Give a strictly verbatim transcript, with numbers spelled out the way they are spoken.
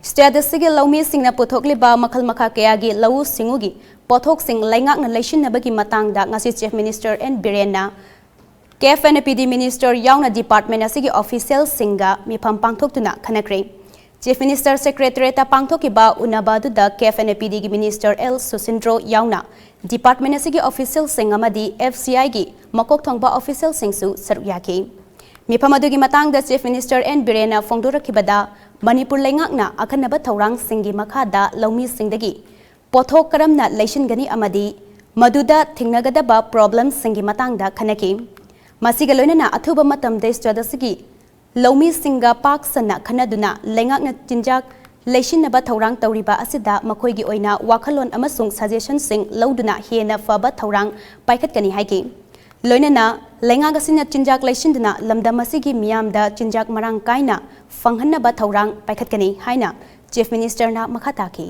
State ꯑꯁꯤꯒꯤ ꯂꯧꯃꯤꯁꯤꯡꯅ ꯄꯨꯊꯣꯛꯂꯤꯕ ꯃꯈꯜ ꯃꯈꯥ ꯀꯌꯥꯒꯤ ꯂꯧꯎ ꯁꯤꯡꯎꯒꯤ ꯄꯣꯠꯊꯣꯛꯁꯤꯡ ꯂꯩꯉꯥꯛꯅ ꯂꯩꯁꯤꯟꯅꯕꯒꯤ ꯃꯇꯥꯡꯗ ꯉꯁꯤ Chief Minister N ꯕꯤꯔꯦꯟꯅ K F and P D Minister ꯌꯥꯎꯅ department ꯑꯁꯤꯒꯤ officialꯁꯤꯡꯒ ꯃꯤꯐꯝ ꯄꯥꯡꯊꯣꯛꯇꯨꯅ ꯈꯟꯅꯈ꯭ꯔꯦ꯫ Chief Minister Secretariatꯇ ꯄꯥꯡꯊꯣꯛꯈꯤꯕ ꯎꯅꯕ ꯑꯗꯨꯗ K F and P Dꯒꯤ Minister L ꯁꯨꯁꯤꯟꯗ꯭ꯔꯣ ꯌꯥꯎꯅ department ꯑꯁꯤꯒꯤ officialꯁꯤꯡ ꯑꯃꯗꯤ F C Iꯒꯤ ꯃꯀꯣꯛ ꯊꯣꯡꯕ officialꯁꯤꯡꯁꯨ ꯁꯔꯨꯛ ꯌꯥꯈꯤ꯫ ꯃꯤꯐꯝ ꯑꯗꯨꯒꯤ ꯃꯇꯥꯡꯗ Chief Minister N ꯕꯤꯔꯦꯟꯅ ꯐꯣꯡꯗꯣꯔꯛꯈꯤꯕꯗ, ꯃꯅꯤꯄꯨꯔ ꯂꯩꯉꯥꯛꯅ ꯑꯈꯟꯅꯕ ꯊꯧꯔꯥꯡꯁꯤꯡꯒꯤ ꯃꯈꯥꯗ ꯂꯧꯃꯤꯁꯤꯡꯗꯒꯤ ꯄꯣꯠꯊꯣꯛ ꯀꯔꯝꯅ ꯂꯩꯁꯤꯟꯒꯅꯤ ꯑꯃꯗꯤ ꯃꯗꯨꯗ ꯊꯦꯡꯅꯒꯗꯕ problemꯁꯤꯡꯒꯤ ꯃꯇꯥꯡꯗ ꯈꯟꯅꯈꯤ꯫ ꯃꯁꯤꯒ ꯂꯣꯏꯅꯅ ꯑꯊꯨꯕ ꯃꯇꯝꯗ state ꯑꯁꯤꯒꯤ ꯂꯧꯃꯤꯁꯤꯡꯒ ꯄꯥꯛ ꯁꯟꯅ ꯈꯟꯅꯗꯨꯅ ꯂꯩꯉꯥꯛꯅ ꯆꯤꯟꯖꯥꯛ ꯂꯩꯁꯤꯟꯅꯕ ꯊꯧꯔꯥꯡ ꯇꯧꯔꯤꯕ ꯑꯁꯤꯗ ꯃꯈꯣꯏꯒꯤ ꯑꯣꯏꯅ ꯋꯥꯈꯜꯂꯣꯟ ꯑꯃꯁꯨꯡ suggestionꯁꯤꯡ ꯂꯧꯗꯨꯅ ꯍꯦꯟꯅ ꯐꯕ ꯊꯧꯔꯥꯡ ꯄꯥꯏꯈꯠꯀꯅꯤ ꯍꯥꯏꯈꯤ꯫ ꯂꯣꯏꯅꯅ ꯂꯩꯉꯥꯛ ꯑꯁꯤꯅ ꯆꯤꯟꯖꯥꯛ ꯂꯩꯁꯤꯟꯗꯨꯅ ꯂꯝꯗꯝ ꯑꯁꯤꯒꯤ ꯃꯤꯌꯥꯝꯗ ꯆꯤꯟꯖꯥꯛ ꯃꯔꯥꯡ ꯀꯥꯏꯅ ꯐꯪꯍꯟꯅꯕ ꯊꯧꯔꯥꯡ ꯄꯥꯏꯈꯠꯀꯅꯤ ꯍꯥꯏꯅ Chief Ministerꯅ ꯃꯈꯥ ꯇꯥꯈꯤ꯫